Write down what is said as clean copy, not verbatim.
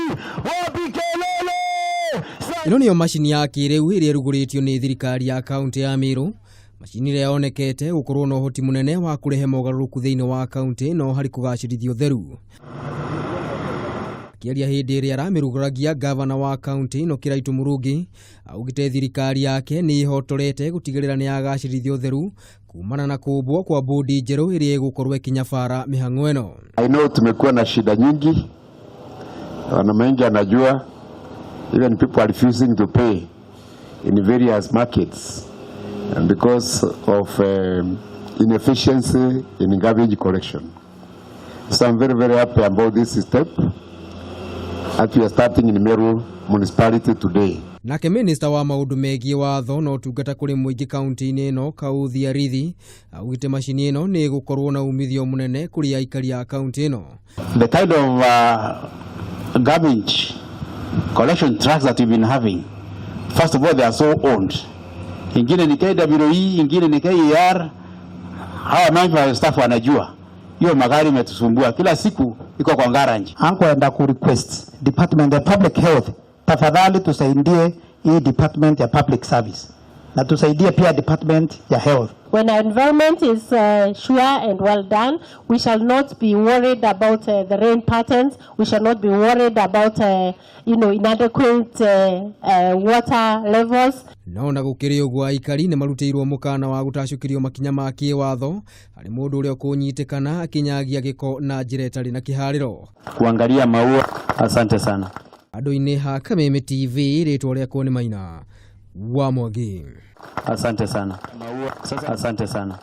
Wapi kelele? Ĩno nĩyo macini ya kĩrĩu ĩrĩa ĩrugũrĩtio nĩ thirikari ya kaunti ya Meru. Macini ĩrĩa yonekete gũkorwo na ũhoti mũnene wa kũrehe mogarũrũku thĩinĩ wa kaunti ĩno harĩ kũgacĩrithia ũtheru. Akĩaria hĩndĩ ĩrĩa aramĩrugũragia, ngavana wa kaunti ĩno Kĩraitũ Mũrungi augĩte thirikari yake nĩ ĩhotorete gũtigĩrĩra nĩ yagacĩrithia ũtheru kumana na kũmbwo kwa bodi njerũ ĩrĩa ĩgũkorwo ĩkĩnyabara mĩhang'o ĩno. I know tumekuwa na shida nyingi, wana mengi anajua, even people are refusing to pay in various markets and because of inefficiency in garbage collection. So I'm very, very happy about this step that we are starting in Meru municipality today. Nake minista wa maũndũ megiĩ watho na ũtungata kũrĩ mũingĩ kaunti-inĩ ĩno Kauthi Arithi augĩte macini ĩno nĩ ĩgũkorwo na umithio mũnene kũrĩ aikari a kaunti ĩno. The kind of garbage collection trucks that we've been having, first of all, they are so old. Ingine ni KWE, ingine ni KAR. Hawa manpower staff wanajua hiyo magari imetusumbua kila siku, iko kwa garage. Ankwenda ku request Department ya Public Health, tafadhali tusaidie hii Department ya Public Service na tusaidie pia Department ya Health. When our environment is sure and well done, we shall not be worried about the rain patterns. We shall not be worried about inadequate water levels. No na gũkĩrĩ ũguo, aikari nĩ marutĩirwo mũkana wa gũtacũkĩrio makinya ma kĩwatho harĩ mũndũ ũrĩa ũkũnyitĩkana akĩnyagia gĩko na njĩra ĩtarĩ na kĩharĩro. Kuangalia maua. Asante sana. Andũ-inĩ ha Kameme TV, rĩtwa rĩakwa nĩ Maina wa Mwangi. Asante sana. Asante sana.